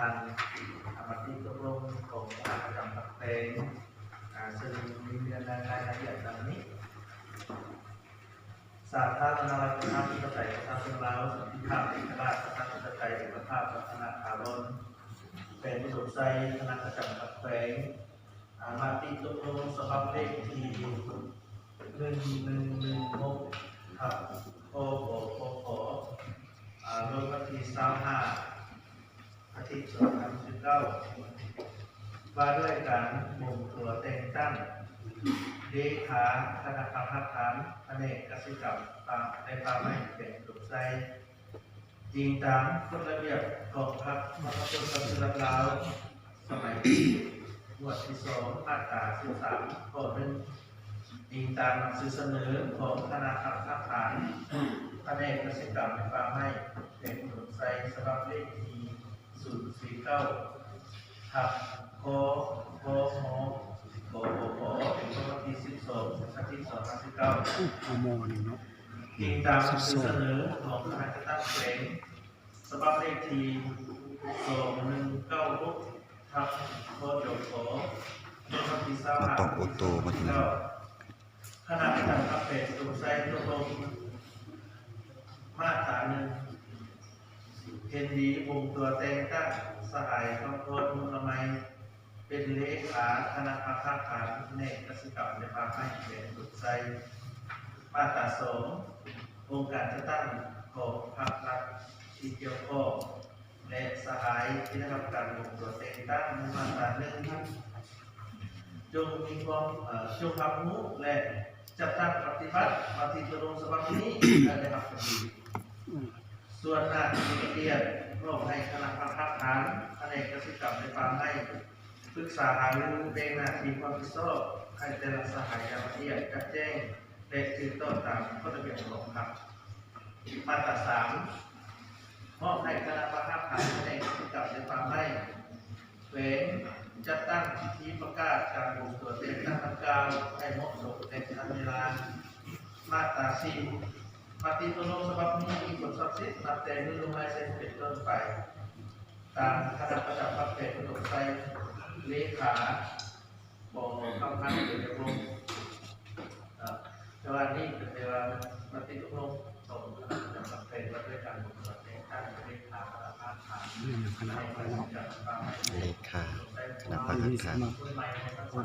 າມມະຕິຕົກລົງຂອງຄະນະປະຈຳພັກແຂວງ ອາ ເຊິ່ງມີເນື້ອໃນລາຍລະອຽດດັ່ງນີ້. ສາທາລະນະລັດ ປະຊາທິປະໄຕ ປະຊາຊົນລາວ ສັນຕິພາບ ເອກະລາດ ປະຊາທິປະໄຕ ເອກະພາບ ລັກສະນະຖາວອນ ແຂວງອຸດົມໄຊ, ຄະນະປະຈຳພັກແຂວງ ອາ ມະຕິຕົກລົງສະບັບເລກທີ ໜຶ່ງໜຶ່ງໜຶ່ງຫົກ ທັບ ຄບ ຄຂ ອາ ລົງວັນທີຊາວຫ້າ ອາທິດສອງພັນສິບເກົ້າ ວ່າດ້ວຍການບົ່ງຕົວແຕ່ງຕັ້ງເລຂາຄະນະບັງຄັບການພະແນກກະສິກຳ ແລະ ປ່າໄມ້ ແຂວງອຸດົມໄຊ. ອີງຕາມກົດລະບຽບຂອງພັກປະຊາຊົນປະຕິວັດລາວ ສະໄໝທີ ໝວດທີສອງ ມາດຕາສິບສາມ ຂໍ້ໜຶ່ງ, ອີງຕາມໜັງສືສະເໜີຂອງຄະນະບັງຄັບການພະແນກກະສິກຳ ແລະ ປ່າໄມ້ ແຂວງອຸດົມໄຊ ສະບັບເລກທີ ສູນສີ່ເກົ້າ ທັບ ຄ ຄ ຮ ກ ກ ກ ເປັນວັນທີສິບສອງ ອາທິດສອງພັນສິບເກົ້າ. ໂອ້ ໂອ້ ໝໍນີ້ເນາະ ອີງຕາມໜັງສືສະເໜີຂອງຄະນະຈັດຕັ້ງແຂວງ ສະບັບເລກທີ ສອງໜຶ່ງເກົ້າຫົກ ທັບ ຄຈຂ ລົງວັນທີຊາວຫ້າ ອາທິດສອງພັນສິບເກົ້າ. ຄະນະປະຈຳພັກແຂວງອຸດົມໄຊຕົກລົງ ມາດຕາໜຶ່ງ ເຫັນດີບົ່ງຕົວແຕ່ງຕັ້ງສະຫາຍ ຄຳພອນ ມຸນລະໄມ ເປັນເລຂາຄະນະບັງຄັບການພະແນກກະສິກຳ ແລະ ປ່າໄມ້ ແຂວງອຸດົມໄຊ. ມາດຕາສອງ ອົງການຈັດຕັ້ງຂອງພັກລັດທີ່ກ່ຽວຂ້ອງ ແລະ ສະຫາຍທີ່ໄດ້ຮັບການບົ່ງຕົວແຕ່ງຕັ້ງໃນມາດຕາໜຶ່ງ ຈົ່ງມີຄວາມ ເອີ ຈົ່ງຮັບຮູ້ ແລະ ຈັດຕັ້ງປະຕິບັດມະຕິຕົກລົງສະບັບນີ້ໃຫ້ໄດ້ຮັບຜົນດີ. ສ່ວນໜ້າທີ່ລະອຽດ ມອບໃຫ້ຄະນະບັງຄັບການພະແນກກະສິກຳ ແລະ ປ່າໄມ້ ປຶກສາຫາລື ແບ່ງໜ້າທີ່ຄວາມຜິດຊອບໃຫ້ແຕ່ລະສະຫາຍຢ່າງລະອຽດ ຈະແຈ້ງ ແລະ ຖືກຕ້ອງຕາມກົດລະບຽບຂອງພັກ. ມາດຕາສາມ ມອບໃຫ້ຄະນະບັງຄັບການພະແນກກະສິກຳ ແລະ ປ່າໄມ້ ແຂວງ ຈັດຕັ້ງພິທີປະກາດການບົ່ງຕົວແຕ່ງຕັ້ງດັ່ງກ່າວໃຫ້ເໝາະສົມ ແລະ ທັນເວລາ. ມາດຕາສີ່ ມະຕິຕົກລົງສະບັບນີ້ມີຜົນສັກສິດນັບແຕ່ມື້ລົງລາຍເຊັນເປັນຕົ້ນໄປ. ຕາມຄະນະປະຈຳພັກແຂວງອຸດົມໄຊ ເລຂາ ບໍ່ຄຳພັນ ເດຊະວົງ. ເອີ ແຕ່ວ່ານີ້ກໍແປວ່າມະຕິຕົກລົງຂອງຄະນະປະຈຳພັກແຂວງວ່າດ້ວຍການບົ່ງຕົວແຕ່ງຕັ້ງເລຂາຄະນະພັກ ເລຂາຄະນະພັກ ຄົນໃໝ່ຂອງ